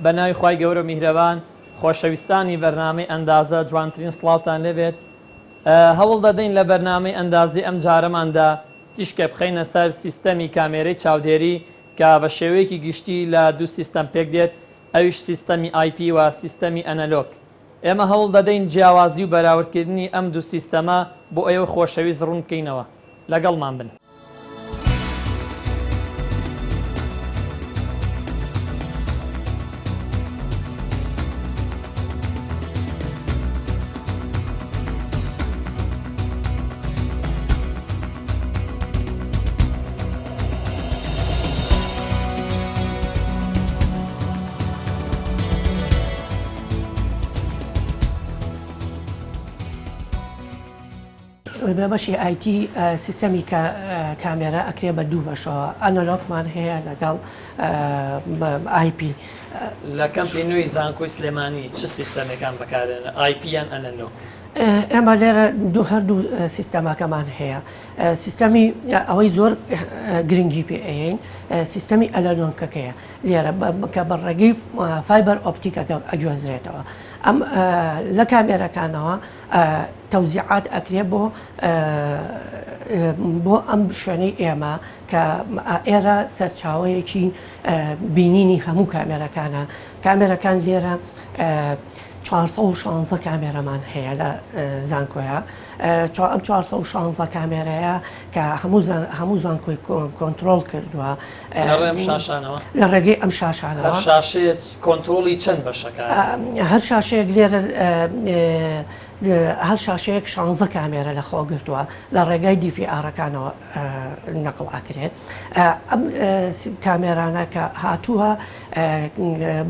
بە ناوی خوای گەورە و میهرەبان خۆشەویستانی بەرنامەی ئەندازە جوانترین سڵاوتان لێبێت هەوڵ دەدەین لە بەرنامەی ئەندازەی ئەم جارەماندا تیشکە بخەینە سەر سیستەمی کامێرەی چاودێری کە بە شێوەیەکی گشتی لە دوو سیستەم پێک دێت ئەویش سیستەمی IP و سیستەمی ئەنەلۆگ ئێمە هەوڵ دەدەین جیاوازی و بەراوردکردنی ئەم دوو سیستەمە بۆ ئێوەی خۆشەویست ڕوون بکەینەوە. لەگەڵمان بن. بە بەشی IT سیستەمی کامێرا ئەکرێ بە دوو بەشەوە ئەنەلۆگمان هەیە لەگەڵ IP. لە کەمپی نوێی زانکۆی سلێمانی چ سیستەمێکان بەکارێنە IP یان ئەنەلۆگ؟ ئێمە لێرە دوو هەردوو سیستەمەکەمان هەیە سیستەمی ئەوەی زۆر گرنگی پێ ئەیەین سیستەمی ئەلەلۆنکەکەیە لێرە کە بە ڕێگەی fiber optic ەکە ئەگوێزرێتەوە ئەم لە کامێرەکانەوە تەوزیعات ئەکرێ بۆ بۆ ئەم شوێنەی ئێمە کە ئێرە سەرچاوەیەکی بینینی هەموو کامێرەکانە کامێرەکان لێرە 416 کامێرەمان هەیە لە زانکۆیە ئەم 416 کامێرەیە کە هەموو هەموو زانکۆی کۆنتترۆل کردووە لە ڕێگەی ئەم شاشانەوە شاشەیە کۆنترۆڵی چەند بەشەکە؟ هەر شاشەیەک لێرە هەر شاشەیەک شانزە کامێرە لە خۆ گرتووە لە ڕێگای DVR ەکانەوە نەقڵ ئەکرێت ئەم کامێرانە کە هاتووە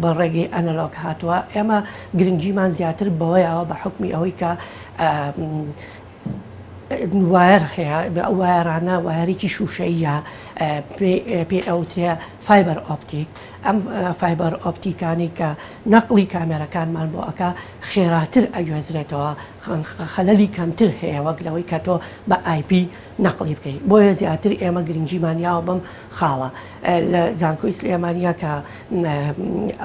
بە ڕێگەی ئەنەلۆگ هاتووە ئێمە گرنگیمان زیاتر بەوەیەوە بە حکمی ئەوەی کە wire هەیە ئەو wire انە wire ێکی شوشەیە پێ ئەوترێ fiber optic ئەم fiber optic انەی کە نەقڵی کامێرەکانمان بۆ ئەکا خێراتر ئەگوێزرێتەوە خەلەلی کەمتر هەیە وەک لەوەی کە تۆ بە IP نەقڵی بکەی بۆیە زیاتر ئێمە گرنگیمان یاوە بەم خاڵە لە زانکۆی سلێمانیا کە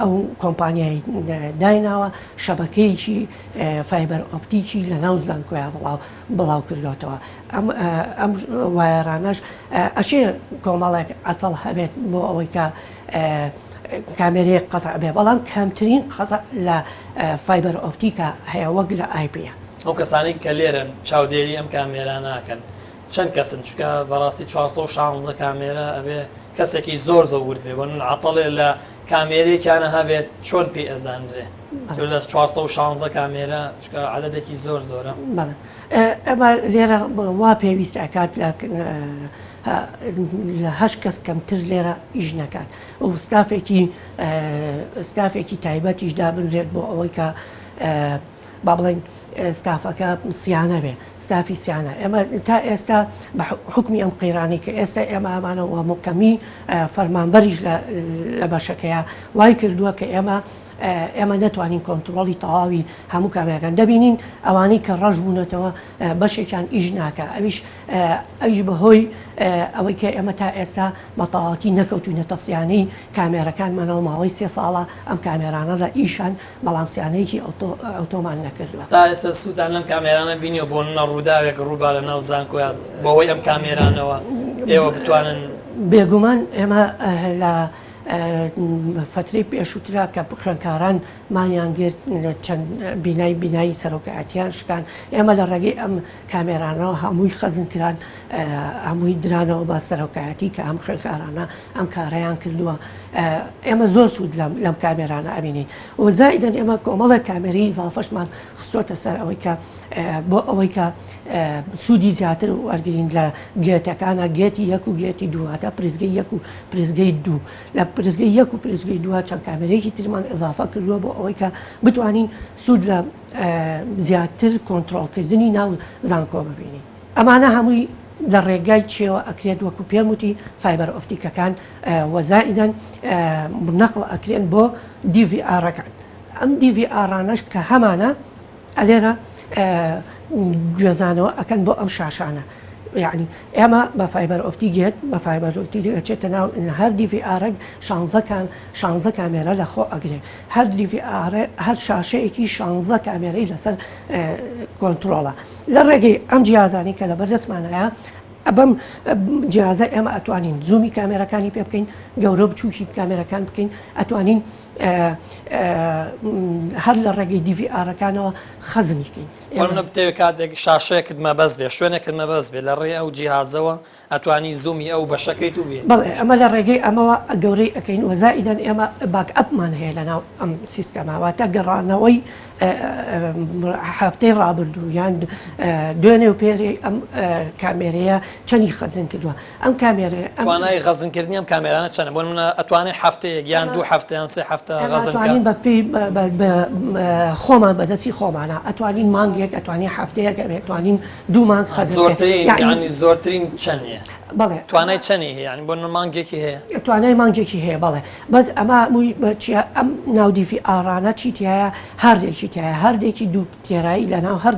ئەو کۆمپانیای دایناوە شەبەکەیەکی fiber optic ی لە ناو زانکۆیا بڵاو بڵاو کردۆتەوە ئەم ئەم wire انەش ئەشێ کۆمەڵێک عەتەڵ هەبێت بۆ ئەوەی کە کامێرەیەک قەتع بێ بەڵام کەمترین قەتع لە fiber optic ا هەیە وەک لە IP یە. ئەو کەسانەی کە لێرەن چاودێری ئەم کامێرانە ئەکەن چەند کەسن چونکە بەڕاستی 416 کامێرە ئەبێ کەسێکی زۆر زۆر ورد بێ بۆ من عەتەڵێ لە کامێرەیەکیانە هەبێت چۆن پێی ئەزانرێ لە 416 کامێرە چونکە عەدەدێکی زۆر زۆرە. بەڵێ ئەمە لێرە وا پێویست ئەکات لە لە هەشت کەس کەمتر لێرە ئیش نەکات و ستافێکی ستافێکی تایبەتیش دابنرێت بۆ ئەوەی کە با بڵێین ستافەکە سیانە بێ ستافی سیانە ئێمە تا ئێستا بە حکمی ئەم قەیرانی کە ئێستا ئێمە ئەمانەوە مکەمی فەرمانبەریش لە بەشەکەیە وای کردووە کە ئێمە ئێمە نەتوانین کۆنتترۆڵی تەواوی هەموو کامێرەکان دەبینین ئەوانەی کە ڕەش بوونەتەوە بەشێکیان ئیش ناکە ئەویش ئەویش بەهۆی ئەوەی کە ئێمە تا ئێستا بە تەواوەتی نەکەوتوینەتە سیانەی کامێرەکانمانەوە ماوەی سێ ساڵە ئەم کامێرانە لە ئیشان بەڵام سیانەیەکی ئەوتۆمان نەکردووە. تا ئێستا سوودتان لەم کامێرانە بینیوە بۆ نمونە ڕووداوێک ڕووبا لە ناو زانکۆیا بەهۆی ئەم کامێرانەوە ئێوە بتوانن؟ بێگومان ئێمە لە فەترەی پێشووترا کە خوێندکاران مانیان گرت چەند بینای بینایی سەرۆکایەتیان شکان ئێمە لە ڕێگەی ئەم کامێرانەوە هەمووی خەزن کران هەمووی درانەوە بە سەرۆکایەتی کە ئەم خوێندکارانە ئەم کارەیان کردووە ئێمە زۆر سوود لەم کامێرانە ئەبینین و زائیدەن ئێمە کۆمەڵێک کامێری ئیزافەشمان خستۆتە سەر ئەوەی کە بۆ ئەوەی کە سوودی زیاتر وەرگین لە gate ەکانە gate ی یەک و gate ی دوواتە پرسگەی یەک و پرسگەی دوو لە پرسگەی یەک و پرسگەی دووە چەند کامێرێکی ترمان ئیزافە کردووە بۆ ئەوەی کە بتوانین سوود لە زیاتر کۆنترۆڵکردنی ناو زانکۆ ببینین. ئەمانە هەمووی لە ڕێگای چیەوە ئەکرێت وەکو پێم وتی fiber optic ەکان وە زائیدەن نەقڵ ئەکرێن بۆ DVR ەکان ئەم DVR انەش کە هەمانە ئەلێرە گوێزانەوە ئەکەن بۆ ئەم شاشانە. یعنی ئێمە بە fiber optic یەت بە fiber optic ئەچێتە ناو هەر DVR ەک شانزە کام شانزە کامێرە لە خۆ ئەگرێ هەر DVR هەر شاشەیەکی شانزە کامێرەی لەسەر کۆنترۆڵە لە ڕێگەی ئەم جیازانی کە لە بەردەستمانایە بەم جیازە ئێمە ئەتوانین zoom ی کامێرەکانی پێ بکەین گەورە بچووکی کامێرەکان بکەین ئەتوانین هەر لە ڕێگەی DVR ەکانەوە خەزنی کەین. بۆ نمونە بتەوێت کاتێک شاشەیەکت مەبەست بێ شوێنێکت مەبەست بێ لە ڕێی ئەو جیهازەوە ئەتوانی zoom ی ئەو بەشەکەیت و بێ. بەڵێ ئەمە لە ڕێگەی ئەمەوە گەورەی ئەکەین و زائیدەن ئێمە backup مان هەیە لەناو ئەم سیستەمە واتە گەڕانەوەی هەفتەی ڕابردوو یان دوێنێ و پێرێ ئەم کامێرەیە چەنی خەزن کردووە ئەم کامێرەیە ئەم توانای خەزنکردنی ئەم کامێرانە چەنە؟ بۆ نمونە ئەتوانێت هەفتەیەک یان دوو هەفتە یان سێ هەفتە خەزن بکات؟ ئەتوانین بە پێی خۆمان بە دەستی خۆمانە ئەتوانین مانگێک ئەتوانین هەفتەیەک ئەتوانین دوو مانگ خەزن بکەین. زۆرترین یانی زۆرترین چەندیە؟ بەڵێ. توانای چەنی هەیە یانی بۆ نمونە مانگێکی هەیە؟ توانای مانگێکی هەیە بەڵێ بەس ئەمە هەمووی چیە ئەم ناو DVR انە چی تیایە hard ێکی تیایە hard ێکی دوو تێرایی لەناو هەر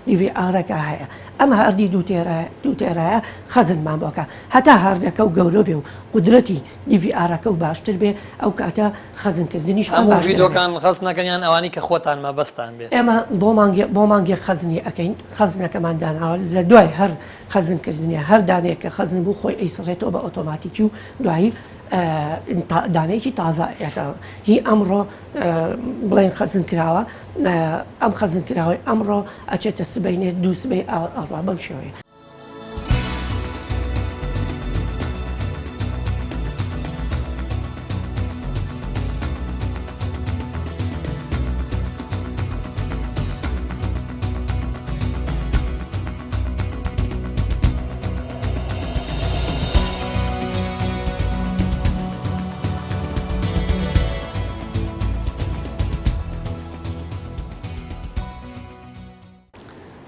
DVR ەکە هەیە ئەم hard ی دوو تێرایە خەزنمان بۆ ئەکا هەتا hard ەکە و گەورە بێ و قودرەتی DVR ەکە و باشتر بێ ئەو کاتە خەزن کردنیشمان هەموو باشتر ئەبێ. ڤیدۆکان خەزن ئەکەن یان ئەوانەی کە خۆتان مەبەستان بێت؟ ئێمە بۆ مانگێ بۆ مانگێک خەزنی ئەکەین خەزنەکەمان داناوە لە دوای هەر خەزن کردنێ هەر دانەیەک کە خەزن بوو خۆی ئەیسڕێتەوە بە ئۆتۆماتیکی و دوایی دانەیەکی تازە ئەیەتەوە هی ئەمڕۆ بڵێن خەزن کراوە ئەم خەزن کراوەی ئەمڕۆ ئەچێتە سبەینێ دوو سبەی ئەڕوا بەم شێوەیە.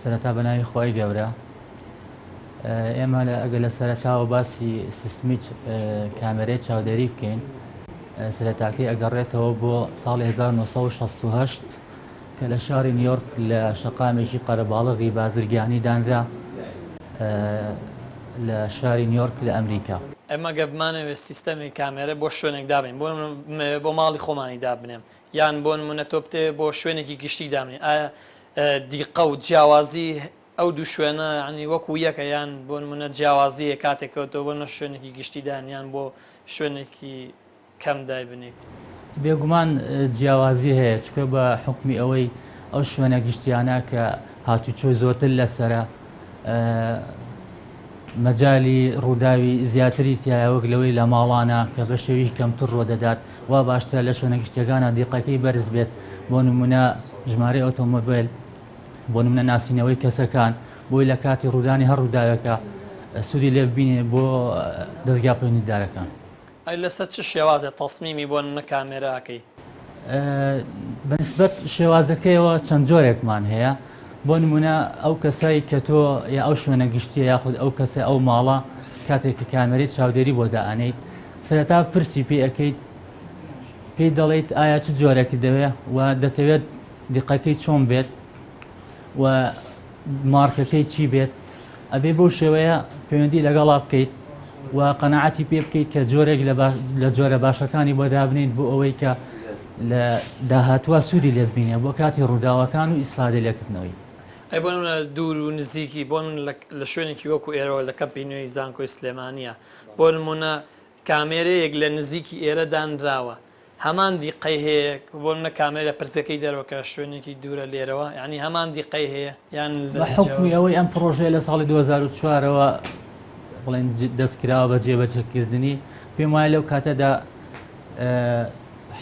سەرەتا بە ناوی خوای گەورە ئێمە ئەگەر لە سەرەتاوە باسی سیستمی کامێرەی چاودێری بکەین سەرەتاکەی ئەگەڕێتەوە بۆ ساڵی 1968 کە لە شاری نیویۆرک لە شەقامێکی قەرەباڵغی بازرگانی دانرا لە شاری نیویۆرک لە ئەمریکا. ئێمە گەر بمانەوێت سیستەمی کامێرە بۆ شوێنێک دابنێین بۆ نمونە بمەوێت بۆ ماڵی خۆمانی دابنێم یان بۆ نمونە تۆ بتەوێت بۆ شوێنێکی گشتی دابنێی ئایا دیقە و جیاوازی ئەو دوو شوێنە یانی وەکو یەکە یان بۆ نمونە جیاوازی هەیە کاتێک کە تۆ بۆ شوێنێکی گشتی دان یان بۆ شوێنێکی کەم دایبنیت؟ بێگومان جیاوازی هەیە چونکە بە حوکمی ئەوەی ئەو شوێنە گشتیانە کە هاتوچۆی زۆرتر لەسەرە مەجالی ڕووداوی زیاتری تایە وەک لەوەی لە ماڵانە کە بە شێوی کەمتر ڕۆ دەدات وا باشترە لە شوێنە گشتیەکانە دیقەکەی بەرز بێت بۆ نمونە ژمارەی ئۆتۆمۆبیل بۆ نمونە ناسینەوەی کەسەکان بۆی لە کاتی ڕوودانی هەر ڕووداوێکە سوودی لێ ببینێ بۆ دەزگا پەیوەندیدارەکان. ئەی لەسەر چ شێوازێ تەسمیمی بۆ نمونە کامێرا ئەکەی؟ بە نسبەت شێوازەکەیەوە چەند جۆرێکمان هەیە بۆ نمونە ئەو کەسای کە تۆ یا ئەو شوێنە گشتیە یاخود ئەو کەسە ئەو ماڵە کاتێک کە کامێرەی چاودێری بۆ دائەنێیت سەرەتا پرسی پێ ئەکەیت پێی دەڵێیت ئایا چ جۆرێکی دەوێ و دەتەوێت دیقەکەی چۆن بێت و مارکەکەی چی بێت ئەبێ بەو شێوەیە پەیوەندی لەگەڵا بکەیت و قەناعەتی پێ بکەیت کە جۆرێک لە جۆرە باشەکانی بۆ دابنیت بۆ ئەوەی کە لە داهاتوە سوودی لێ ببینێ بۆ کاتی ڕووداوەکان و ئیسفادە لێکردنەوەی. ئەی بۆ نمونە دوور و نزیکی بۆ نمونە لە شوێنێکی وەکو ئێرەوە لە کەمپی نوێی زانکۆی سلێمانیە بۆ نمونە کامێرەیەک لە نزیکی ئێرە دانراوە هەمان دیقەی هەیە بۆ نمونە کامێرە لە پرسگەکەی دەرەوە کە شوێنێکی دوورە لێرەوە یانی هەمان دیقەی هەیە یان بە حوکمی ئەوەی ئەم پڕۆژەیە لە ساڵی 2004 ەوە بڵێن دەست کراوە بە جێبەجێکردنی پێم وایە لەو کاتەدا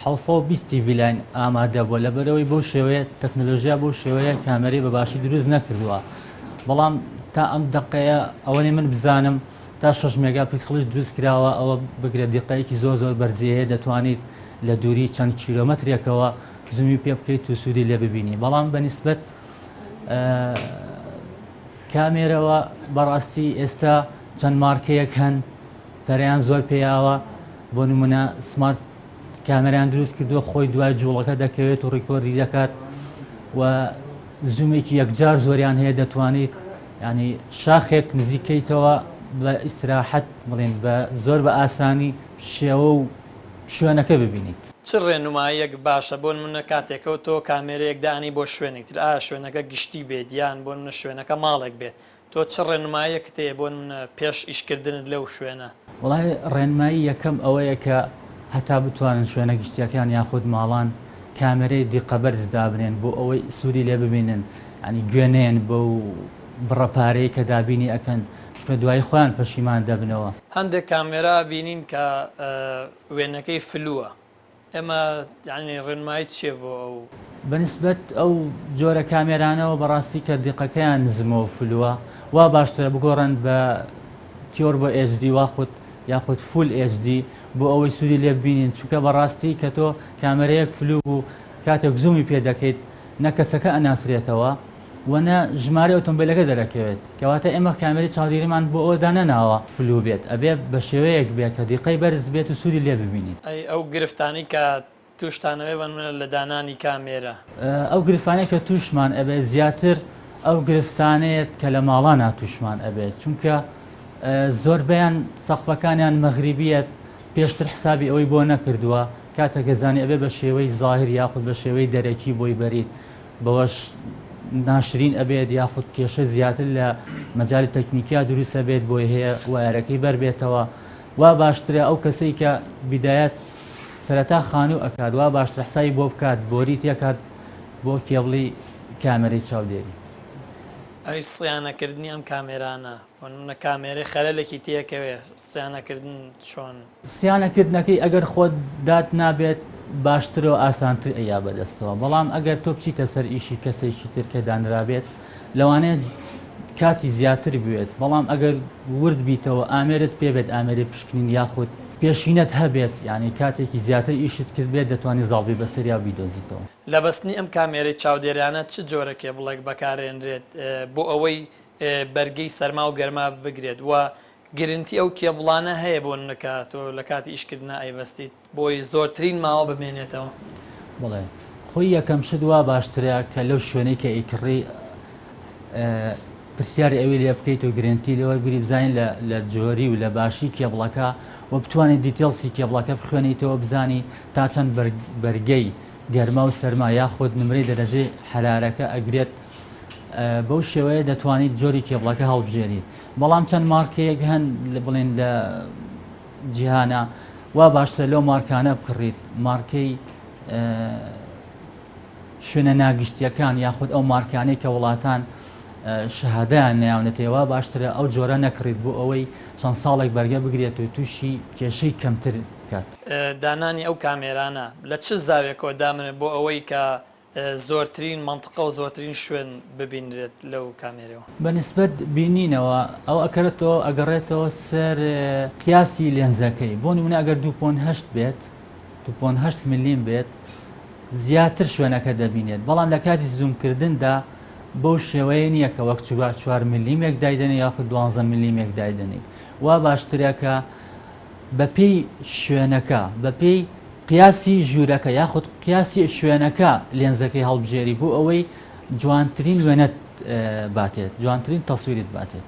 620 TV line ئامادە بووە لەبەرەوەی بەو شێوەیە تەکنەلۆژیا بەو شێوەیە کامێرەی بە باشی دروست نەکردووە بەڵام تا ئەم دەقەیە ئەوەنەی من بزانم تا شەش مێگا پیکسڵیش دروست کراوە، ئەوە بگرە دیقەیەکی زۆر زۆر بەرزی هەیە دەتوانیت لە دووری چەند کیلۆمەترێکەوە zoom ی پێ بکەیت و سوودی لێ ببینی بەڵام بە نیسبەت کامێرەوە بەڕاستی ئێستا چەند مارکەیەک هەن پەرەیان زۆر پێیاوە بۆ نمونە smart کامێرایان دروست کردووە خۆی دوای جوڵەکە دەکەوێت و record ی دەکات و zoom ێکی یەکجار زۆریان هەیە دەتوانیت. یانی شاخێک نزیکەیتەوە بە ئیسراحەت بڵێن بە زۆر بە ئاسانی شێوە و شوێنەکە ببینیت. چ ڕێنوماییەک باشە بۆ نمونە کاتێکەو تۆ کامێرەیەک دانێی بۆ شوێنێک تر ئایا شوێنەکە گشتی بێت یان بۆ نمونە شوێنەکە ماڵێک بێت تۆ چ ڕێنماییەکت هەیە بۆ نمونە پێش ئیشکردنت لەو شوێنە؟ وەڵای ڕێنمایی یەکەم ئەوەیە کە هەتا بتوانن شوێنە گشتیەکان یاخود ماڵان کامێرەی دیقە بەرز دابنێن بۆ ئەوەی سوودی لێ ببینن یانی گوێ نەیەن بەو بڕە پارەی کە دابینی ئەکەن چونکە دوایی خۆیان پەشیمان دەبنەوە. هەندێک کامێرا ئەبینین کە وێنەکەی فلوە ئێمە یانی ڕێنماییت چیە بۆ ئەو؟ بە نیسبەت ئەو جۆرە کامێرانەوە بەڕاستی کە دیقەکەیان نزمە و فلوە وا باشترە بگۆڕن بە تیۆربۆ HD واخود یاخود full HD بۆ ئەوەی سوودی لێ ببینین چونکە بەڕاستی کە تۆ کامێرەیەک فلو بوو کاتێک زوومی پێ دەکەیت نە کەسەکە ئەناسرێتەوە و نە ژمارەی ئۆتۆمبیلەکە دەرەکەوێت کەواتە ئێمە کامێرەی چاودێریمان بۆ ئەوە دانەناوە فلو بێت ئەبێ بە شێوەیەک بێت کە دیقەی بەرز بێت و سوودی لێ ببینیت. ئەی ئەو گرفتانەی کە توشتان ئەبێ بە نمونە لە دانانی کامێرە؟ ئەو گرفانەی کە توشمان ئەبێت زیاتر ئەو گرفتانەیەت کە لە ماڵانا توشمان ئەبێت چونکە زۆربەیان سەقفەکانیان مەغریبیەت پێشتر حسابی ئەوەی بۆ نەکردووە کاتێک کە زانی ئەبێ بە شێوەی زاهیر یاخود بە شێوەی دەرەکی بۆی بەریت بەوەش ناشرین ئەبێت یاخود کێشە زیاتر لە مەجای تەکنیکیا دروست ئەبێت بۆی هەیە وایەرەکەی بەربێتەوە وا باشترە ئەو کەسەی کە بیدایەت سەرەتا خانوو ئەکات وا باشترە حسابی بۆ بکات بۆری تێکات بۆ کێبڵی کامێرەی چاودێری. ئەویش صیانەکردنی ئەم کامێرانە بۆ نمونە کامێرەی خەلەلێکی تێکەوێ صیانەکردن چۆن؟ صیانەکردنەکەی ئەگەر خۆت دات نابێت باشترە و ئاسانتر ئەیا بەدەستەوە بەڵام ئەگەر تۆ بچیتە سەر ئیشی کەسێکی تر کە دانرابێت لەوانەیە کاتی زیاتر بوێت بەڵام ئەگەر ورد بیتەوە ئامێرت پێ بێت ئامێری پشکنین یاخود پێشینەت هەبێت یانی کاتێکی زیاتر ئیشت کردبێت دەتوانی زاڵبی بەسەریا و بیدۆزیتەوە. لە بەستنی ئەم کامێرەی چاودێریانە چ جۆرە کێبڵێک بەکارێنرێت بۆ ئەوەی بەرگەی سەرما و گەرما بگرێت و گرنتی ئەو کێبڵانە هەیە بۆ نمونە کە تۆ لە کاتی ئیشکردنا ئەیبەستیت بۆی زۆرترین ماوە بمێنێتەوە؟ بەڵێ خۆی یەکەم شت وا باشترە کە لەو شوێنەی کە ئەیکڕی پرسیاری ئەوی لێ بکەیت و گرنتی لێ وەرگری بزانین لە لە جۆری و لە باشی کێبڵەکە و بتوانیت details ی کێبڵەکە بخوێنیتەوە بزانی تا چەند بەرگەی گەرما و سەرما یاخود نمرەی دەرەجەی حەرارەکە ئەگرێت بەو شێوەیە دەتوانیت جۆری کێبڵەکە هەڵبژێریت بەڵام چەند مارکەیەک هەن بڵێن لە جیهانە وا باشترە لەو مارکانە بکڕیت مارکەی شوێنە ناگشتیەکان یاخود ئەو مارکانەی کە وڵاتان شەهادەیان نەیاونەتێ وا باشترە ئەو جۆرە نەکڕیت بۆ ئەوەی چەند ساڵێک بەرگە بگرێت و تووشی کێشەی کەمتر بکات. دانانی ئەو کامێرانە لە چ زاوێکەوە دابنرێت بۆ ئەوەی کە زۆرترین مەنتقە و زۆرترین شوێن ببینرێت لەو کامێرەوە؟ بە نیسبەت بینینەوە ئەو ئەکەرێتەوە ئەگەڕێتەوە سەر قیاسی لێنزەکەی بۆ نمونە ئەگەر 2.8 بێت 2.8 ملیم بێت زیاتر شوێنەکە دەبینێت بەڵام لە کاتی زوومکردندا بەو شێوەیە نییە کە وەک چوار ملیمێک دایدەنێ یاخود دوانزە ملیمێک دایدەنێ وا باشترە کە بەپێی شوێنەکە بەپێی قیاسی ژوورەکە یاخود قیاسی شوێنەکە لێنزەکەی هەڵبژێری بۆ ئەوەی جوانترین وێنەت باتێت جوانترین تەسویرت باتێت.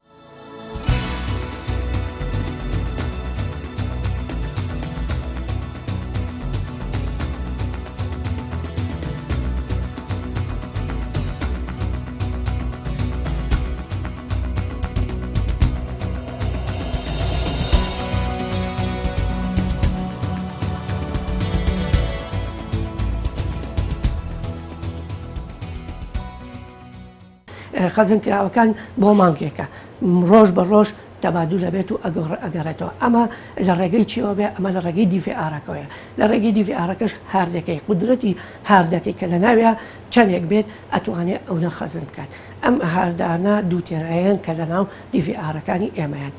خەزنکراوەکان بۆ مانگێکە ڕۆژ بە ڕۆژ تەبادول ئەبێت و ئەگەڕێتەوە ئەمە لە ڕێگەی چیەوە بێ ئەمە لە ڕێگەی DVR ەکەوەیە لە ڕێگەی DVR ەکەش هاردەکەی قودرەتی هاردەکەی کە لە ناویا چەندێک بێت ئەتوانێت ئەونە خەزن بکات ئەم هاردانە دوو تێرایەن کە لە ناو DVR ەکانی ئێمەیان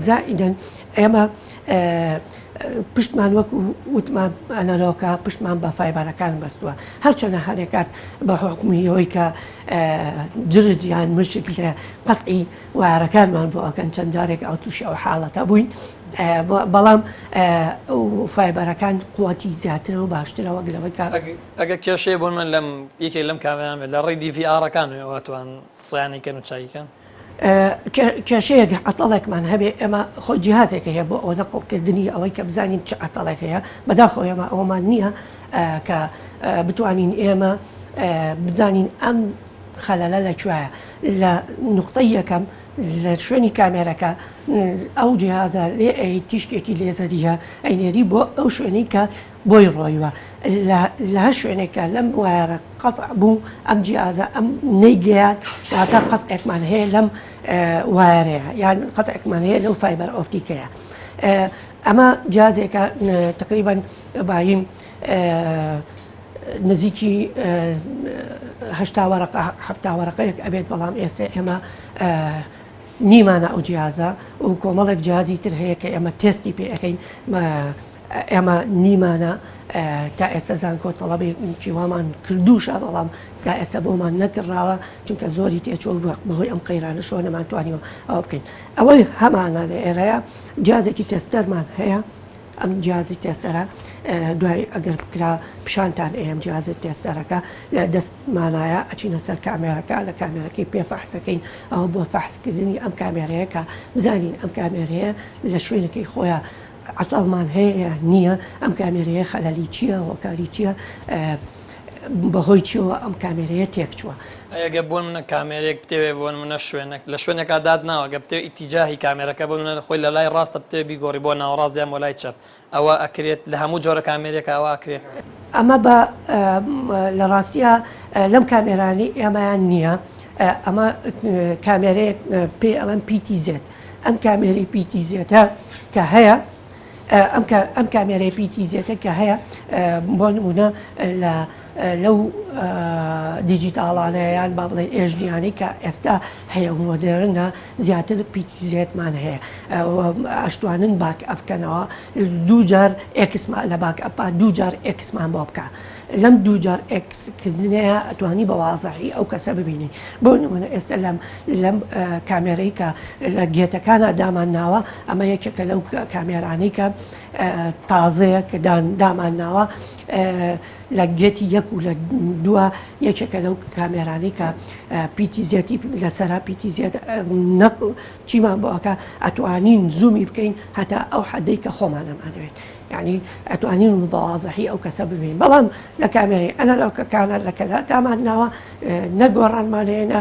زائیدەن ئێمە. پشتمان وەک وتمان ئەنەلۆکە پشتمان بە فایبەرەکان بەستووە هەرچەنە هەرێکات بە حکومی ئەوەی کە جرج یان مشک لە قەتعی وایەرەکانمان بۆ ئەکەن چەند جارێک ئەو تووشی ئەو حاڵەتە بووین بەڵام فایبەرەکان قوتی زیاترە و باشترە وەک لەوەی کە ئەگە کێشەیە بۆ من لەم یەکێک لەم کامێران بێت لە ڕێی DVR ەکان واتوان سیانی کەن و چاکیکەن کێشەیەک عەتەڵێکمان هەبێ ئێمە خۆ جیهازێک هەیە بۆ ئەوە نەقڵکردنی ئەوەی کە بزانین چ عەتەڵێک هەیە بەداخەوە ئێمە ئەوەمان نییە کە بتوانین ئێمە بزانین ئەم خەلەلە لە کوێیە لە نقطەی یەکەم لە شوێنی کامێرەکە ئەو جیهازە لێ ئەی تیشکێکی لێزەریە ئەینێری بۆ ئەو شوێنەی کە بۆی ڕۆیوە لە لە هەر شوێنێک کە لەم وایەرە قەتع بوو ئەم جیازە ئەم نەیگەیان واتە قەتعێکمان هەیە لەم وایەرەیە یان قەتعێکمان هەیە لەو فایبەر ئۆپتیکەیە ئەمە جیازێکە تقریبا بایم نزیکی هەشتا وەرەقە هەفتا وەرەقەیەک ئەبێت بەڵام ئێستا ئێمە نیمانە ئەو جیازە و کۆمەڵێک جیازی تر هەیە کە ئێمە تێستی پێ ئەەکەین ئێمە نیمانە تا ئێستا زانکۆ تەڵەبێکی وامان کردووشە بەڵام تا ئێستا بۆمان نەکڕاوە چونکە زۆری تێچوە بەهۆی ئەم قەیرانەشەوە نەمانتوانیوە ئەوە بکەین ئەوەی هەمانە لە ئێرەیە جیازێکی tester مان هەیە ئەم جیازی tester ە دوای ئەگەر بکرا پیشانتان ئەیەم جیازی tester ەکە لە دەستمانایە ئەچینە سەر کامێرەکە لە کامێرەکەی پێ فەحسەکەین ئەوە بۆ فەحسکردنی ئەم کامێرەیە کە بزانین ئەم کامێرەیە لە شوێنەکەی خۆیان عەتەڵمان هەیە یان نییە، ئەم کامێرەیە خەلەلی چییە، هۆکاری چییە، بەهۆی چیەوە ئەم کامێرەیە تێکچووە. ئەی ئەگەر بۆ نمونە کامێرەیەک بتەوێ بۆ نمونە شوێنەک لە شوێنێکا داتناوە گەر بتەوێ ئیتیجاهی کامێرەکە بۆ نمونە خۆی لە لای ڕاستە بتەوێ بیگۆڕی بۆ ناوەڕاست یان بۆ لای چەپ ئەوە ئەکرێت لە هەموو جۆرە کامێرێکا ئەوە ئەکرێ؟ ئەمە بە لە ڕاستیا لەم کامێرانەی ئێمەیان نییە ئەمە کامێرەیەک پێی ئەڵێن PTZ ئەم کامێرەی PTZ ە کە هەیە ئەم کامێرەی PTZ ە کە هەیە بۆ نمونە لە لەو دیجیتاڵانە یان با بڵێن HD یانەی کە ئێستا هەیە و مۆدێرنە زیاتر PTZ مان هەیە ئەشتوانن backup بکەنەوە دوو جار ئێکسمان لە backup ا دوو جار ئێکسمان بۆ بکە لەم دوو جار ئێکس کردنەیە ئەتوانی بە وازحی ئەو کەسە ببینی بۆ نمونە ئێستا لەم لەم کامێرەی کە لە gate ەکانە دامان ناوە ئەمە یەکێکە لەو کامێرانەی کە تازەیە کە دامان ناوە لە gate ی یەک و لە دووە یەکێکە لەو کامێرانەی کە PTZ ی لەسەرا PTZ نەق چیمان بۆ ئەکا ئەتوانین زوومی بکەین هەتا ئەو حەدەی کە خۆمانەمانەوێت یانی ئەتوانین بە وازحی ئەو کەسە ببین بەڵام لە کامێرەی ئەنەلۆکەکانە لە کەلا دامان ناوە نە گۆڕانمان هەیە نە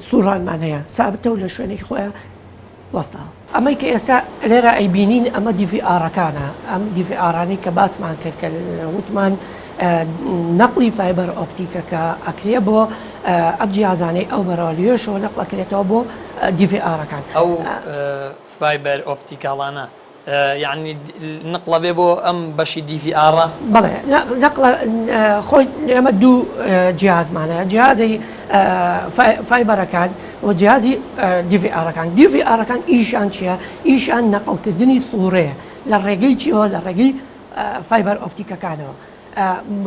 سوڕانمان هەیە سابتە و لە شوێنێکی خۆیان وەستاوە. ئەمەی کە ئێستا لێرە ئەیبینین ئەمە DVR ەکانە ئەم DVR انەی کە باسمان کرد کە وتمان نەقلی فایبەر ئۆپتیکەکە ئەکرێ بۆ ئەم جیازانەی ئەو بەرەوە لێشەوە نەقلەکرێتەوە بۆ DVR ەکان ئەو فایبەر optical انە یەعنی نقڵە بێ بۆ ئەم بەشی DVR ە؟ بەڵێ نقڵە خۆی ئێمە دوو جیازمان هەیە جیازی فایبەرەکان و جیازی DVR ەکان DVR ەکان ئیشان چییە ئیشان نەقڵکردنی سوڕەیە لە ڕێگەی چیەوە لە ڕێگەی فایبەر ئۆپتیکەکانەوە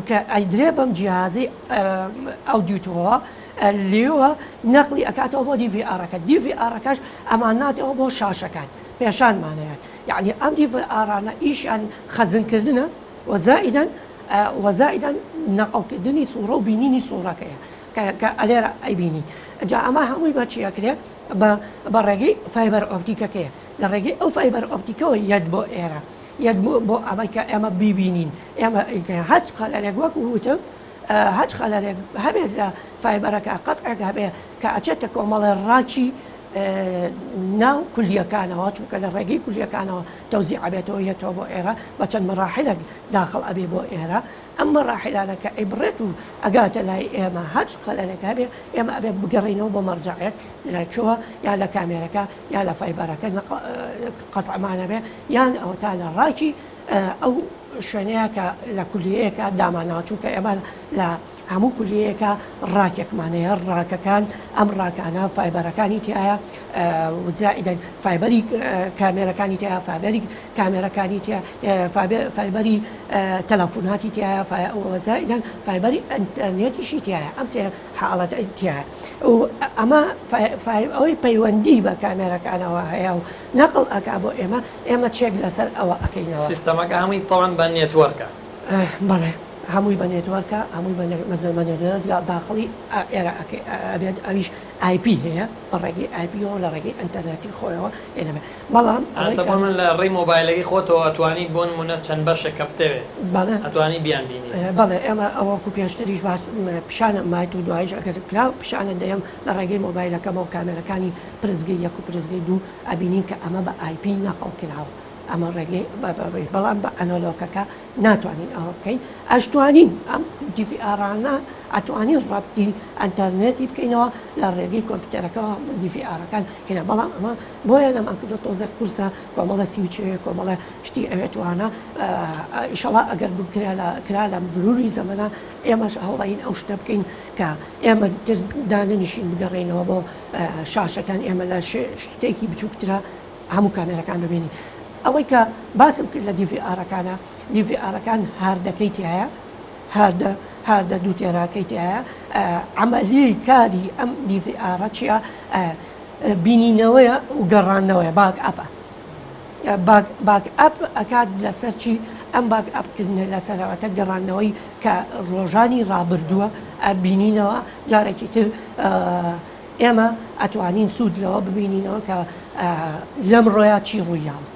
کە ئەیدرێ بەم جیازی ئەو دیوتەوە لێوە نەقلی ئەکاتەوە بۆ DVR ەکە DVR ەکەش ئەماناتەوە بۆ شاشەکان پێشانمان ئەیات یەعنی ئەم DVR انە ئیشیان خەزن کردنە و زائیدەن و زائیدەن نەقڵ کردنی سوڕە و بینینی سوڕەکەیە کە ئەلێرە ئەیبینین جا ئەمە هەمووی بە چی ئەکرێ بە بە ڕێگەی فایبەر ئۆپتیکەکەیە لە ڕێگەی ئەو فایبەر ئۆپتیکەوە یەت بۆ ئێرە یەت بۆ ئەمەی کە ئێمە بیبینین ئێمە هەچ خەلەلێک وەکو وتم هەچ خەلەلێک هەبێت لە فایبەرەکە قەتعێک هەبێ کە ئەچێتە کۆمەڵێ rack ی ناو کولیەکانەوە چونکە لە ڕێگەی کولیەکانەوە تەوزیع ئەبێتەوە یەتەوە بۆ ئێرە بە چەند مەراحلێک داخڵ ئەبێ بۆ ئێرە ئەم مەراحلانە کە ئەیبڕێت و ئەگاتە لای ئێمە هەچ خەلەلێک هەبێ ئێمە ئەبێ بگەڕینەوە بۆ مەرجەعێک لە کوێوە یا لە کامێرەکە یا لە فایبەرەکە قەتعمان هەبێ یان ئەوەتا لە rack ی ئەو. شوێنەیە کە لە کولیەیەکە داماناوە چونکە ئێمە لە هەموو کولیەیەکە ڕاکێکمان هەیە ڕاکەکان ئەم ڕاکانە فایبەرەکانی تایە زائیدەن فایبەری کامێرەکانی تیا فایبەری کامێرەکانی تیا فایبەری تەلەفۆناتی تایە زائیدەن فایبەری ئەنتەرنێتیشی تایە ئەم سێ حاڵەت تایە و ئەمە ئەوەی پەیوەندی بە کامێرەکانەوە هەیە و نەقڵ ئەکا بۆ ئێمە ئێمە check لەسەر ئەوە ئەکەینەوە. سیستەمەکە هەمووی تەوان بە network ە. بەڵێ هەمووی بە network ە هەمووی بە network داخڵی ئێرە ئەبێت ئەویش IP هەیە بە ڕێگەی IP یەوە لە ڕێگەی ئەنتەرنێتی خۆیەوە ئێنەبێ بەڵام ئاسە بۆ من لە ڕێی مۆبایلەکەی خۆتەوە ئەتوانیت بۆ نمونە چەند بەشێک کە بتەوێت بەڵێ ئەتوانی بیان بینی. بەڵێ ئێمە ئەوەکو پێشتریش باس پیشانم مایت و دوایش ئەگەر کرا پیشانت دەیەم لە ڕێگەی مۆبایلەکەمەوە کامێرەکانی پرسگەی یەک و پرسگەی دوو ئەبینین کە ئەمە بە IP نەقڵ کراوە ئەمە ڕێگەی بەڵام بە ئەنۆلۆکەکە ناتوانین ئەوە بکەین ئەشتوانین ئەم DVR انە ئەتوانین ڕەبتی ئەتەرنێتی بکەینەوە لە ڕێگەی کۆمپیوتەرەکەەوە DVR ەکان هێنا بەڵام ئەمە بۆیە نەمان کردو تۆزێک قورسە کۆمەڵە سیوچەیە کۆمەڵە شتی ئەوێتوانە ئیشەڵا ئەگەر بکرا لە کرا لە مروری زەمەە ئێمەش هەوڵین ئەو شتە بکەین کە ئێمە دانەنیشین بگەڕێینەوە بۆ شاشەکان ئێمە لە شتێکی بچووکترە هەموو کامێرەکان ببینی ئەوەی کە باسم کرد لە DVR ەکانە DVR ەکان هاردەکەی تایە هاردە هاردە دوو تێراکەی تایە عملی کاری ئەم DVR ە چییە بینینەوەیە و گەڕانەوەیە backup ە back backup ئەکات لەسەر چی ئەم backup کردنە لەسەرەوەتە گەڕانەوەی کە ڕۆژانی ڕابردووە ئەبینینەوە جارێکی تر ئێمە ئەتوانین سوود لەوە ببینینەوە کە لەم ڕۆیا چی ڕوویاوە.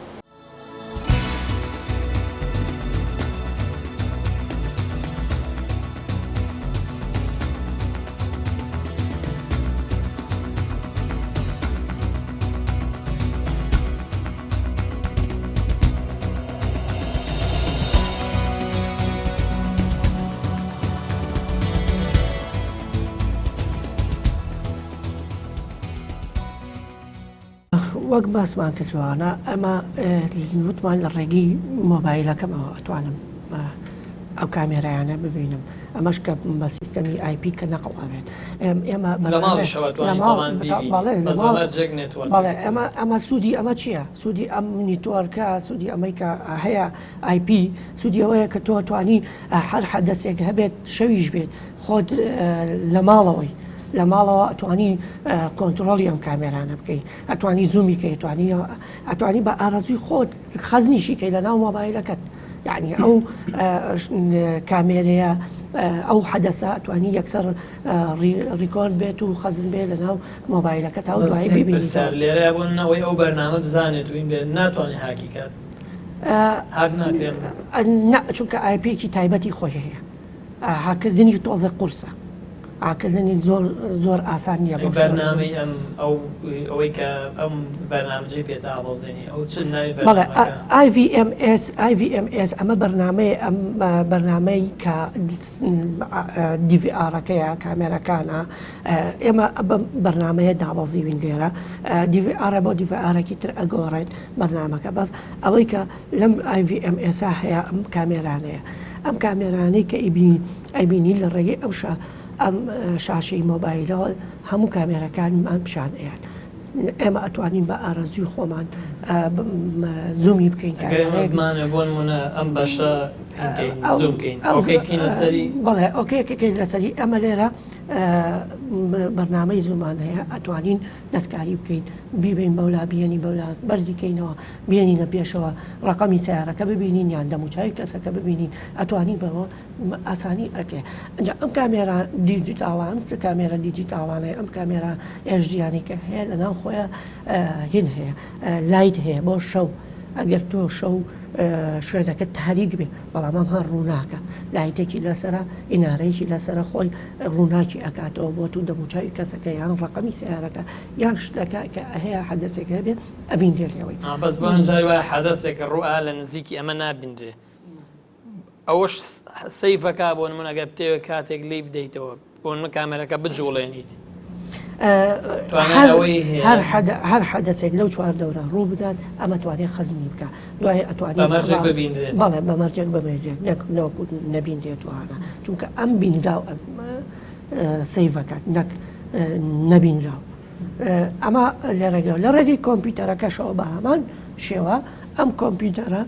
وەک باسمان کردوانە ئەمە وتمان لە ڕێگەی مۆبایلەکەمەوە ئەتوانم ئەو کامێرایانە ببینم ئەمەش کە بە سیستەمی IP کە نەقڵ ئەبێت ئێمە ئەمە ئەمە سوودی ئەمە چییە سوودی ئەم network ە سوودی ئەمەی کە هەیە IP سوودی ئەوەیە کە تۆ توانی هەر حەدەسێک هەبێت شەویش بێت خۆت لە ماڵەوەی لە ماڵەوە ئەتوانی کۆنتترۆلی ئەم کامێرانە بکەیت ئەتوانی zoom ی کەی توانی ئەتوانی بە ئارەزوی خۆت خەزنیشی کەی لە ناو مۆبایلەکەت یعنی ئەو کامێرەیە ئەو حەدەسە ئەتوانی یەکسەر record بێت و خەزن بێت لە ناو مۆبایلەکە تا دوایی ببینی لێرە بۆ نەوەی ئەو بەرنامە بزانێت و بێت ناتوانێت هاکی کات هاک ناکرێت چونکە IP ێکی تایبەتی خۆی هەیە هاکردنی تۆزێک قورسە هاکردنی زۆر زۆر ئاسان نییە بۆ بەرنامەی ئەم ئەو ئەوەی کە ئەم بەرنامجەی پێ دابەزێنی ئەو چ ناوی بەڵێ IVMS IVMS ئەمە بەرنامەی ئەم بەرنامەی کە DVR ەکەیە کامێرەکانە ئێمە بەم بەرنامەیە دابەزیوین لێرە DVR بۆ DVR ێکی تر ئەگۆڕێت بەرنامەکە بەس ئەوەی کە لەم IVMS هەیە ئەم کامێرانەیە ئەم کامێرانەی کە ئیبینی ئەبینی لە ڕێگەی ئەم شا ئەم شاشەی مۆبایلەوە هەموو کامێرەکانمان پیشان ئەیات ئێمە ئەتوانین بە ئارەزوی خۆمان zoom ی بکەین بۆ نمونە ئەم بەشە بەڵێ okay ەکەین لەسەری ئەمە لێرە بەرنامەی zoom مان هەیە ئەتوانین دەستکاری بکەین بیبین بەولا بیێنی بەولا بەرزی کەینەوە بێنینە پێشەوە ڕقەمی سیارەکە ببینین یان دەموچوی کەسەکە ببینین ئەتوانین بەوە ئاسانی ئەکرێ ئەجا ئەم کامێرا دیجیتاڵان کامێرا دیجیتاڵانەی ئەم کامێرا HD یانی کە هەیە لە ناو خۆیان هین هەیە light هەیە بۆ شەو ئەگەر تۆ شەو شوێنەکە تاریک بێ بەڵام ئەم هەر ڕووناکە light ێکی لەسرە ئینارەیەکی لەسرە خۆی ڕووناکی ئەکاتەوە بۆ تو دەموچوی کەسەکە یان ڕقەمی سیارەکە یان شتەکە کە هەیە حەدەسێک هەبێ ئەبینرێ لێوەی بەس بۆ جاری وایە حەدەسێکە ڕوئا لە نزیکی ئەمە نابینرێ ئەوەش سەیفەکە بۆ نمونە گەر بتەوێت کاتێک لێی بدەیتەوە بۆ نمونە کامێرەکە بجوڵێنیت. هەر حەدەسێک لەو چواردەورە ڕوو بدات ئەمە توانێت خەزنی بکە دوای ئەتوانێت ببینرێت بەڵێ بە مەرجێک بەمەرجێک نەک نەوەکو نەبینرێت وانە چونکە ئەم بینراو save ەکات نەک نەبینراو ئەمە لە ڕێگە لە ڕێگەی کۆمپیوتەرەکەشەوە بە هەمان شێوە ئەم کۆمپیوتەرە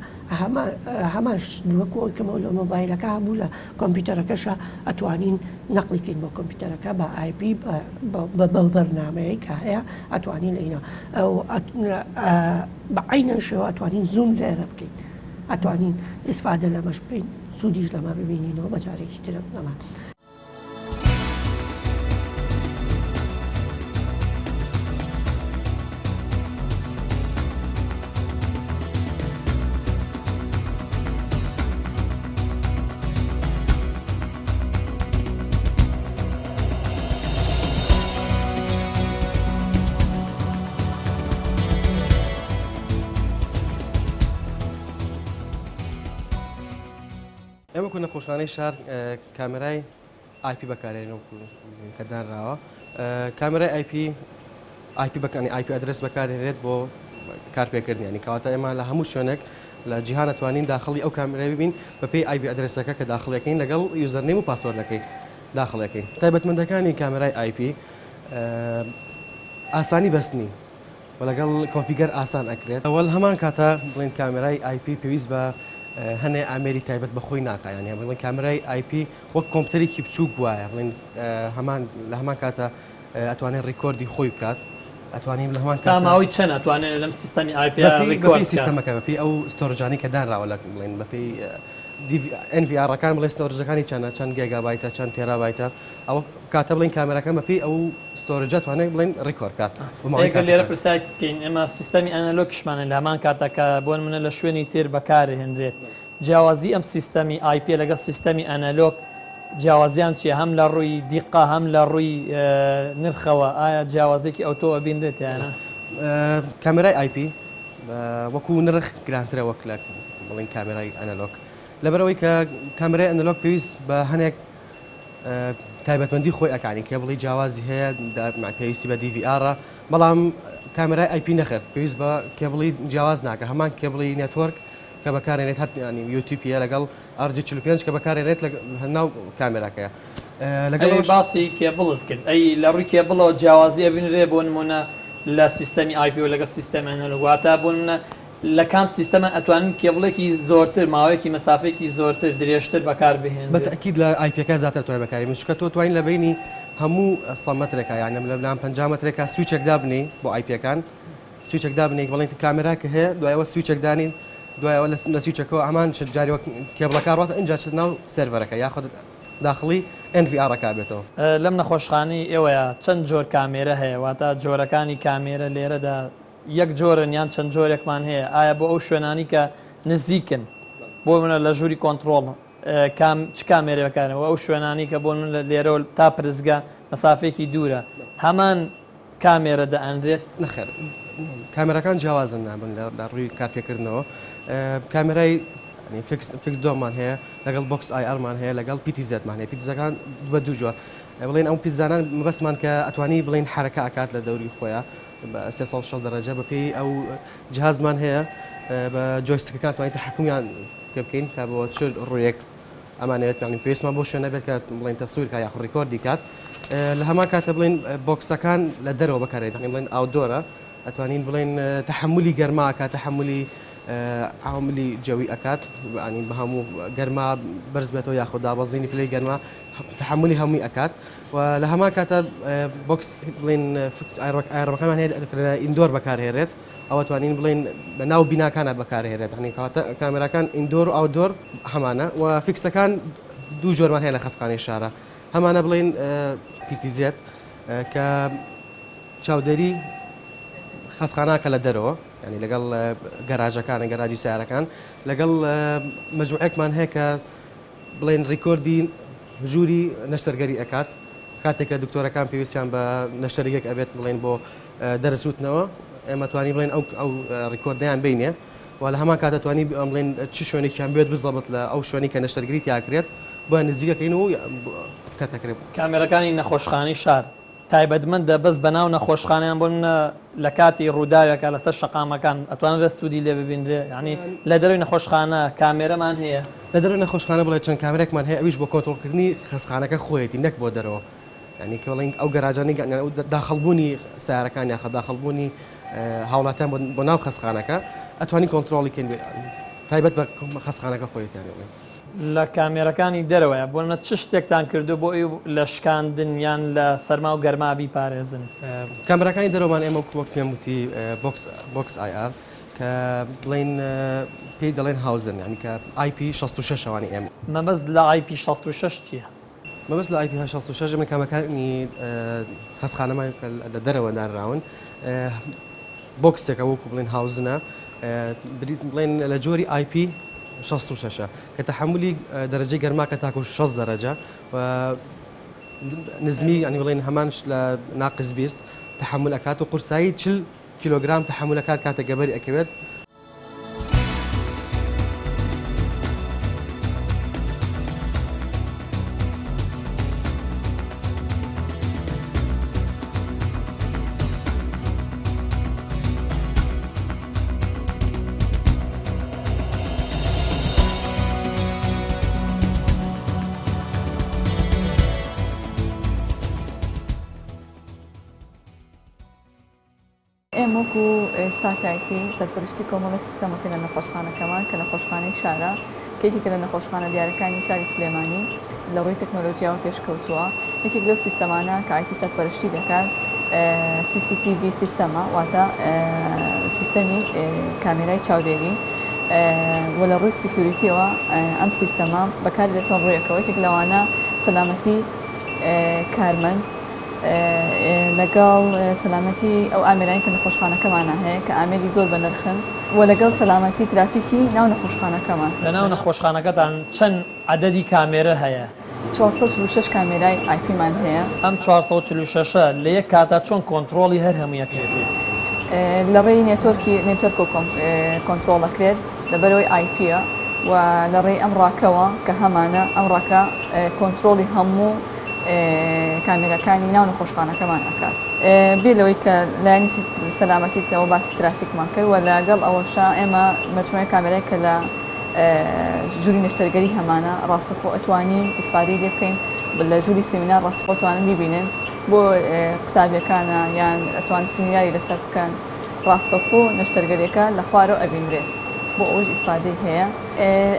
هەمان وەکو ئەوەی کە لە مۆبایلەکە هەبوو لە کۆمپیوتەرەکەشە ئەتوانین نەقلی کەین بۆ کۆمپیوتەرەکە بە IP بەو بەرنامەیە کە هەیە ئەتوانین لە ئینا بە عینەن شێوە ئەتوانین زووم لێرە بکەین ئەتوانین ئیسفادە لەمەش بکەین سوودیش لەمە ببینینەوە بە جارێکی ترم ئەمە. ئێمە وەکو نەخۆشخانەی شار کامێرای IP بەکارێنین وەکو کە دانراوە کامێرای IP IP بەکانی IP address بەکارهێنرێت بۆ کارپێکردنی ینی کەواتە ئێمە لە هەموو شوێنێک لە جیهان ئەتوانین داخڵی ئەو کامێرای ببین بەپێی IP address ەکە کە داخڵەکەین لەگەڵ username و password ەکەی داخڵەکەین تایبەتمەندەکانی کامێرای IP ئاسانی بەستنی و لەگەڵ configure ئاسان ئەکرێت وەل هەمان کاتە بڵێن کامێرای IP پێویست بە هەنێ ئامێری تایبەت بە خۆی ناکا یانی بڵێن کامێرای IP وەک کۆمپیوتەرێکی بچووک وایە بڵێن هەمان لە هەمان کاتە ئەتوانێت record ی خۆی بکات ئەتوانین لە هەمان تا ماوەی چەند ئەتوانێت لەم سیستەمی IP record سیستەمەکە بەپێی ئەو storage انی کە دانراوە لە بڵێن بەپێی NVR ەکان بڵێ storage ەکانی چەنە چەند گێگابایتە چەند تێرابایتە ئەوە کاتە بڵین کامێراکان بەپێی ئەو storage ە توانێت بڵێن record کات. ئەگەر لێرە پرسیار بکەین ئێمە سیستەمی ئەنەلۆگیشمانە لە هەمان کاتە کە بۆ نمونە لە شوێنی تر بەکارهێنرێت جیاوازی ئەم سیستەمی IP لەگەڵ سیستەمی ئەنەلۆگ جیاوازیان چییە هەم لە ڕووی دیقە هەم لە ڕووی نرخەوە ئایا جیاوازێکی ئەوتۆ ئەبینرێت یانە؟ کامێرای IP وەکو نرخ گرانترە وەک لە بڵین کامێرای ئەنەلۆگ لەبەرەوەی کە کامێرای ئەنەلۆگ پێویست بە هەنێک تایبەتمەندی خۆی ئەکانی کێبڵی جیاوازی هەیە پێویستی بە DVR ە بەڵام کامێرای IP نەخێر پێویست بە کێبڵی جیاواز ناکە هەمان کێبڵی network کە بەکارێنێت هەر ینی UTP ە لەگەڵ RJ45 کە بەکارێنێت لە ناو کامێراکەیە لەگەڵ باسی کێبڵت کرد ئەی لە ڕووی کێبڵەوە جیاوازی ئەبینرێ بۆ نمونە لە سیستەمی IP لەگەڵ سیستەمی ئەنەلۆگ واتە بۆ نمونە لە کام سیستەمە ئەتوانن کێبڵێکی زۆرتر ماوەیەکی مەسافەیەکی زۆرتر درێژتر بەکار بهێنرێت؟ بە تەئکید لە IP ەکە زیاتر توای بەکاری بێنی چونکە تۆ توانین لە بەینی هەموو 100 مەترێکا یان لە لام 50 مەترێکا switch ێک دابنێی بۆ IP ەکان switch ێک دابنێی بڵێن کامێرا کە هەیە دوایەوە switch ێک دانین دوایەوە لە switch ەکەوە هەمان شت جاری وەک کێبڵەکە ڕات ئینجا چت ناو server ەکە یاخود داخڵی NVR ەکە بێتەوە. لەم نەخۆشخانەی ئێوەیا چەند جۆر کامێرە هەیە واتە جۆرەکانی کامێرە لێرەدا یەک جۆرن یان چەند جۆرێکمان هەیە؟ ئایا بۆ ئەو شوێنانی کە نزیکن بۆ منە لە ژووری کۆنتڕۆڵ کام چ کامێرە بەکارەوە ئەو شوێنانی کە بۆ من لێرەوە تا پرسگە مەسافێکی دوورە هەمان کامێرە دەئەنرێت؟ نەخێر کامێراکان جیاوازن نابن لە ڕووی کارپێکردنەوە کامێرای fixed dome مان هەیە لەگەڵ box IR مان هەیە لەگەڵ PTZ مان هەیە PTZ ەکان بە دوو جۆر بڵێن ئەو PTZ انان مەبەستمان کە ئەتوانی بڵێن حرەکە ئەکات لە دەوری خۆیان بە 360 دەرەجە بەپێی ئەو جهازمان هەیە بە joystick ەکان توانین تەحکمیان پێ بکەین تا بۆ چ ڕوویەک ئەمانەوێت یانی پێویستمان بۆ شوێنە بێت کە بڵێن تەسویر کا یاخود record ی کات لە هەمان کاتە بڵێن box ەکان لە دەرەوە بەکارێت بڵێن outdoor ە ئەتوانین بڵێن تەحملی گەرما ئەکات تەحملی عاملی جەوی ئەکات ینی بە هەموو گەرما بەرز بێتەوە یاخود دابەزینی پلەی گەرما تەحملی هەمووی ئەکات و لە هەمان کاتە box بڵێن IR ەکانمان هەیە لە indoor بەکارهێنرێت ئەوە توانین بڵێن لە ناو بیناکانە بەکارهێنرێت هەنی کاتە کامێراکان indoor و outdoor هەمانە و fix ەکان دوو جۆرمان هەیە لە خەستخانەی شارە هەمانە بڵێن PTZ کە چاودێری خەستخانەکە لە دەرەوە ینی لەگەڵ گەراجەکانە گەراجی سیارەکان لەگەڵ مەجموعێکمان هەیە کە بڵێن record ی ژووری نەشتەرگەری ئەکات کاتێک کە دکتۆرەکان پێویستیان بە نەشتەرگێک ئەبێت بڵێن بۆ دەرس وتنەوە ئێمە توانی بڵێن ئەو ئەو record ەیان بینێ و لە هەمان کاتە توانی بڵێن چ شوێنێکیان بێت بزەبت لە ئەو شوێنی کە نەشتەرگری تیاکرێت بۆیان نزیکەکەین و کەتەکرێت. کامێرەکانی نەخۆشخانەی شار. تایبەتمەندە بەس بەناو نەخۆشخانە یان بۆ نمونە لە کاتی ڕووداوێکا لەسەر شەقامەکان ئەتوانرێت سوودی لێ ببینرێ یانی لە دەرەوەی نەخۆشخانە کامێرەمان هەیە؟ لە دەرەوەی نەخۆشخانە بڵێ چەند کامێرەێکمان هەیە ئەویش بۆ کۆنترۆڵکردنی خەستخانەکە خۆیەتی نەک بۆ دەرەوە یانی کە بڵێین ئەو گەراجانەی ئەو داخڵبوونی سیارەکان یاخە داخڵبوونی هاوڵاتیان بۆ ناو خەستخانەکە ئەتوانی کۆنترۆڵی کەین تایبەت بە خەستخانەکە خۆیەتی یانی بڵێین. لە کامێرەکانی دەرەوەیە بۆ نمونە چ شتێکتان کردووە بۆ ئەوی لە شکاندن یان لە سەرما و گەرما بیپارێزن؟ کامێراکانی دەرەوەمان ئێمە وەک پێم وتی box box IR کە بڵێین پێی دەڵێن housing یانی کە IP 66 ئەوانی ئێمە. مەبەست لە IP 66 چییە؟ مەبەست لە IP 66 ئێمە کامەکانی خەستخانەمان کە لە دەرەوە دانراون box ێکە وەکو بڵێن housing ە بڵێن لە جۆری IP 66 کە تەحملی دەرەجەی گەرماکە تاکو 6 دەرەجە و نزمی ینی بڵێن هەمان لە ناقس 20 تحمل ئەکات و قورسایی 40 کیلۆگرام تحمل ئەکات کاتێک گەبەری ئەکەوێت. ئێمە وەکو ستافی IT سەرپەرشتی کۆمەڵێک سیستەمەکەین لە نەخۆشخانەکەمان کە نەخۆشخانەی شارە کە یەکێکە لە نەخۆشخانە دیارەکانی شاری سلێمانی لە ڕووی تەکنۆلۆژیاوە پێشکەوتووە یەکێک لەو سیستەمانە کە IT سەرپەرشتی دەکات CCTV سیستەمە واتە سیستەمی کامێرای چاودێری و لە ڕووی security یەوە ئەم سیستەمە بەکاری لە چەند ڕوویەکەوە یەکێک لەوانە سەلامەتی کارمەند لەگەڵ سەلامەتی ئەو ئامێرانەی کە نەخۆشخانەکەمانا هەیە کە ئامێری زۆر بەنرخن و لەگەڵ سەلامەتی ترافیکی ناو نەخۆشخانەکەمان. لەناو نەخۆشخانەکەتان چەند عەدەدی کامێرە هەیە؟ 446 کامێرای IP مان هەیە. ئەم 446 ە لە یەک کاتا چۆن کۆنتڕۆڵی هەر هەمووی ئەکرێت؟ لە ڕێی network ی network ەوە کۆنتڕۆڵ ئەکرێت لەبەرئەوەی IP یە و لە ڕێی ئەم rack ەوە کە هەمانە ئەم rack ە کۆنتڕۆڵی هەموو کامێراکانی ناو نەخۆشخانەکەمان ئەکات. بێ لەوەی کە لایەنی سەلامەتی تەوە باسی ترافیکمان کرد و لەگەڵ ئەوەشا ئێمە مەجموعەی کامێرای کە لە ژووری نەشتەرگەری هەمانە ڕاستەخۆ ئەتوانین ئیسفادەی لێ بکەین لە ژووری سیمینار ڕاستەخۆ توانن بیبینن بۆ قوتابیەکانە یان ئەتوان سیمیناری لەسەر بکەن ڕاستەخۆ نەشتەرگەریەکە لە خوارەوە ئەبینرێت بۆ ئەوەش ئیسفادەی هەیە.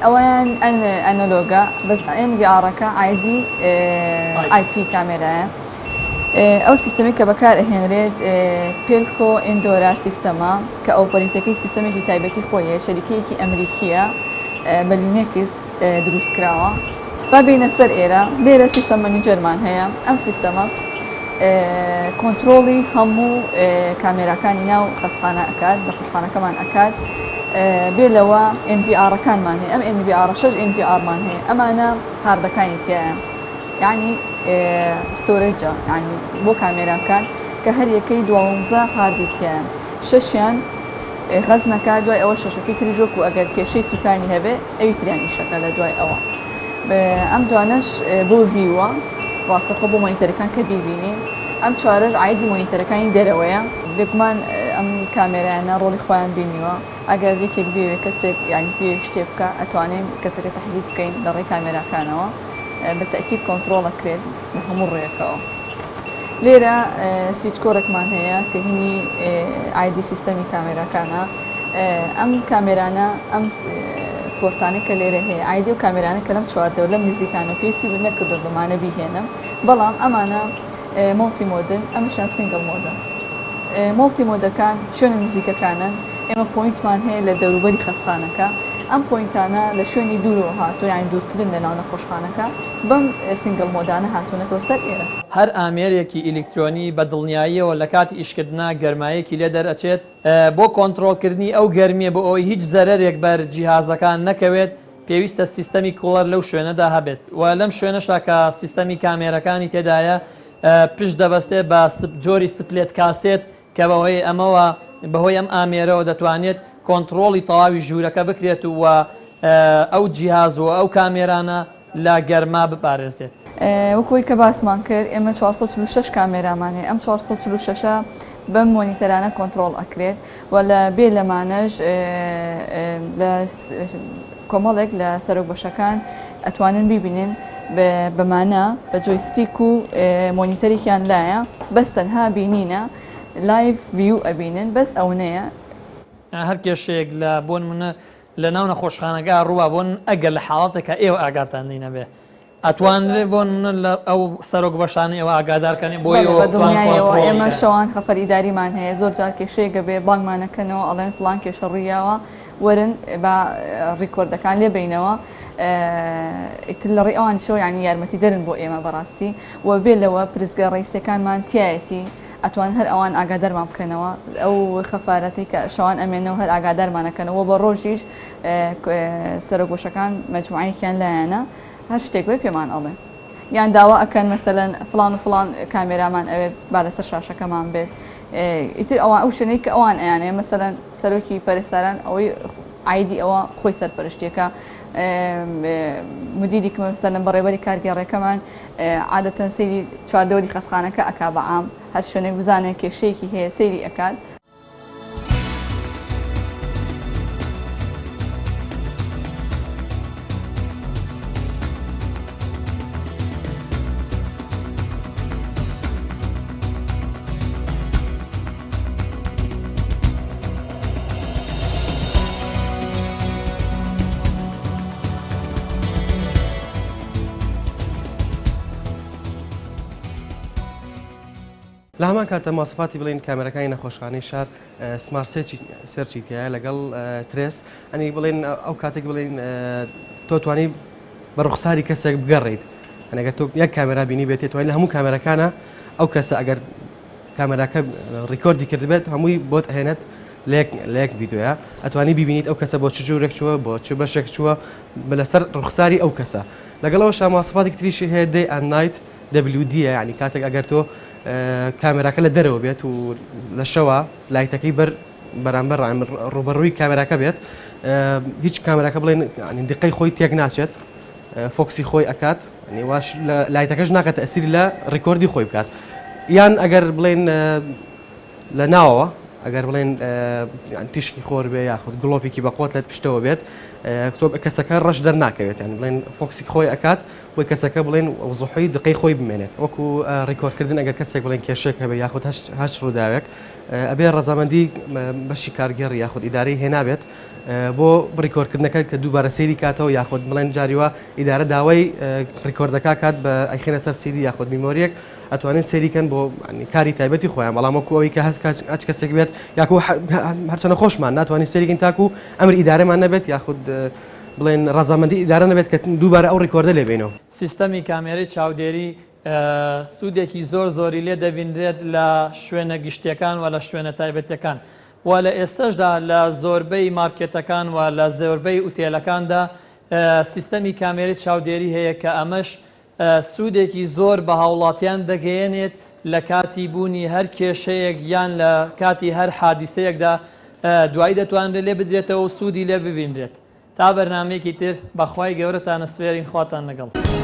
ئەوەیان analog ە بەس NVR ەکە عایدی IP کامێرایە. ئەو سیستەمی کە بەکار ئەهێنرێت Pelco Endura سیستەمە کە operate ەکەی سیستەمێکی تایبەتی خۆی هەیە شەریکەیەکی ئەمریکیە بە Linux دروست کراوە. با بێینە سەر ئێرە لێرە system manager مان هەیە ئەم سیستەمە کۆنترۆڵی هەموو کامێراکانی ناو خەستخانە ئەکات نەخۆشخانەکەمان ئەکات بێ لەوە NVR ەکانمان هەیە ئەم NVR 6 NVR مان هەیە ئەمانە hard ەکانی تایە یعنی storage ە یعنی بۆ کامێراکان کە هەر یەکەی دوانزە hard ی تایە شەشیان خەزنەکە دوای ئەوە شەشەکەی تریش وەکو ئەگەر کێشەی سووتانی هەبێ ئەوی تریان ئیشەکە لە دوای ئەوە ئەم دوانەش بۆ view ە ڕاستەخۆ بۆ monitor ەکان کە بیبینی ئەم چوارەش عایدی monitor ەکانی دەرەوەیە بێگومان ئەم کامێرایانە ڕۆڵی خۆیان بینیوە ئەگەر یەکێک بێوێ کەسێک یانی بێ شتێ بکە ئەتوانین کەسەکە تەحدید بکەین لە ڕێی کامێراکانەوە بە تەئکید کۆنتڕۆڵ ئەکرێت لە هەموو ڕوویەکەوە. لێرە switch core ێکمان هەیە کە هینی ئایدی سیستەمی کامێراکانە ئەم کامێرانە ئەم port انەی کە لێرە هەیە ئایدی و کامێرانە کە لەم چواردەوە لەم نزیکانە پێویستی نەکردو بەمانە بیهێنم بەڵام ئەمانە multi mode ن ئەمەشیان single mode ە multi mode ەکان شوێنە نزیکەکانن ئێمە point مان هەیە لە دەوروبەری خەستخانەکە ئەم point انە لە شوێنی دوورەوە هاتوون یانی دوورترن لە ناو نەخۆشخانەکە بەم single mode انە هاتوونەتەوە سەر ئێرە. هەر ئامێرێکی ئیلیکترۆنی بە دڵنیاییەوە لە کاتی ئیشکردنا گەرمایەکی لێ دەرئەچێت، بۆ کۆنترۆڵکردنی ئەو گەرمییە بۆ ئەوەی هیچ زەرەرێک بەر جیهازەکان نەکەوێت پێویستە سیستەمی cooler لەو شوێنەدا هەبێت و لەم شوێنەشدا کە سیستەمی کامێرەکانی تێدایە پشت دەبەستێت بە جۆری split cassette کە بەهۆی ئەمەوە بەهۆی ئەم ئامێرەوە دەتوانێت کۆنتڕۆڵی تەواوی ژوورەکە بکرێت و ئەو جیهاز و ئەو کامێرانە لە گەرما بپارێزێت. وەک ئەوەی کە باسمان کرد ئێمە 446 کامێرامان هەیە ئەم 446 ە بەم مۆنیتەرانە کۆنترۆڵ ئەکرێت و لە بێ لەمانەش لە کۆمەڵێک لە سەرۆک بەشەکان ئەتوانن بیبینن بەمانە بە joystick و مۆنیتەرێکیان لایە بەس تەنها بینینە live view ئەبینن بەس ئەونەیە. هەر کێشەیەک لە بۆ نمونە لە ناو نەخۆشخانەکە ڕووا بۆن ئەگەر لە حاڵەتێکا ئێوە ئاگاتان لێی نەبێ ئەتوانرێ بۆ نمونە لە ئەو سەرۆک بەشانە ئێوە ئاگادار کەن بۆ بەڵێ ئێوە بە بتوان دڵنیایەوە کۆنتڕۆڵی ئێمە کەن. شەوان خەفەر ئیداریمان هەیە زۆر جار کێشەیەک ئەبێ بانگمان ئەکەنەوە ئەڵێن فڵان کێشە ڕوویاوە وەرن با ڕیکۆردەکان لێ بەینەوە ئیتر لە ڕێی ئەوانیشەوە یانی یارمەتیدەرن بۆ ئێمە بەڕاستی و بێ لەوە پرسگە ڕەیسەکانمان تیایەتی ئەتوان هەر ئەوان ئاگادارمان بکەنەوە ئەو خەفارەتی کە شەوان ئەمێنەوە هەر ئاگادارمان ئەکەنەوە بە ڕۆژیش سەرۆک بەشەکان مەجموعەیەکیان لایەنە هەر شتێک بێ پێمان ئەڵێن یان داوا ئەکەن مەسەلەن فڵان و فڵان کامێرامان ئەوێ با لەسەر شاشەکەمان بێت ئیتر ئەوان ئەو شوێنەی کە ئەوان ئەیانێ مەسەلەن سەرۆکی پەرستاران ئەوەی عیدی ئەوە خۆی سەرپەرشتیەکە مدیری کە مەسەلەن بەڕێوەری کارگێڕەکەمان عادەتەن سەیری چواردەوری خەسخانەکە ئەکا بە عام هەر شوێنێک بزانێت کێشەیەکی هەیە سەیری ئەکات. لە هەمان کاتە ماسفاتی بڵین کامێرەکانی نەخۆشخانەی شار smart search ی تایە لەگەڵ trace ئەنی بڵێن ئەو کاتێک بڵێن تۆ توانی بە ڕوخساری کەسێک بگەڕیت ئەگەر تۆ یەک کامێرا بینی بێت توانین لە هەموو کامێرەکانە ئەو کەسە ئەگەر کامێراکە record ی کردبێت هەمووی بۆت ئەهێنێت لە یەک ڤیددیوە ئەتوانی ببینیت ئەو کەسە بۆ چ جۆرێک چووە بۆ چ بەشێک چووە لەسەر ڕوخساری ئەو کەسە لەگەڵەوە شامواسفاتێک تریشی هەیە day and night WD ینی کاتێک ئەگەر تۆ کامێراکە لە دەرەوە بێت و لە شەوە light ەکەی بەر بەرامبەر ڕوبەڕووی کامێراکە بێت هیچ کامێراکە بڵێن دیقەی خۆی تێک ناچێت focus ی خۆی ئەکات واش light ەکەش ناکات تەسیر لە record ی خۆی بکات یان ئەگەر بڵێن لە ناوەوە ئەگەر بڵێن تیشکی خۆر بێ یاخود گڵۆپێکی بەقوت لە پشتەوە بێت کەسەکە ڕەش دەرناکەوێت یان بڵێن focus ی خۆی ئەکات بۆی کەسەکە بڵێن وزحی دقەی خۆی بمێنێت وەکو record کردن ئەگەر کەسێک بڵێن کێشێک هەبێ یاخود هەش ڕووداوێک ئەبێ ڕەزامەندی بەشی کارگێڕی یاخود ئیدارەی هێنابێت بۆ record کردنەکە کە دووبارە سەیری کاتەوە یاخود بڵێن جاریوە ئیدارە داوای record ەکە کات بە ئەیخێنە سەر سیدی یاخود memory یەک ئەتوانن سەیری کەن بۆ کاری تایبەتی خۆیان بەڵام وەکو ئەوەی کە هەست هەچ کەسێک بێت یاکو هەرچەنە خۆشمان ناتوانین سەیریکەین تاکو ئەمر ئیدارەمان نەبێت یاخود بڵێن ڕەزامەندی ئیدارە نەبێت کە دووبارە ئەو record ە لێ بینەوە. سیستەمی کامێرەی چاودێری سوودێکی زۆر زۆری لێ دەبینرێت لە شوێنە گشتیەکان و لە شوێنە تایبەتیەکان و لە ئێستەشدا لە زۆربەی مارکێتەکان و لە زۆربەی ئوتێلەکاندا سیستەمی کامێرەی چاودێری هەیە کە ئەمەش سوودێکی زۆر بە هاوڵاتیان دەگەیەنێت لە کاتی بوونی هەر کێشەیەک یان لە کاتی هەر حادیسەیەکدا دوایی دەتوانرێت لێ بدرێتەوە و سوودی لێ ببینرێت. تا بەرنامەیەکی تر بەخوای گەورەتان ئەسپێرین خواتان لەگەڵ.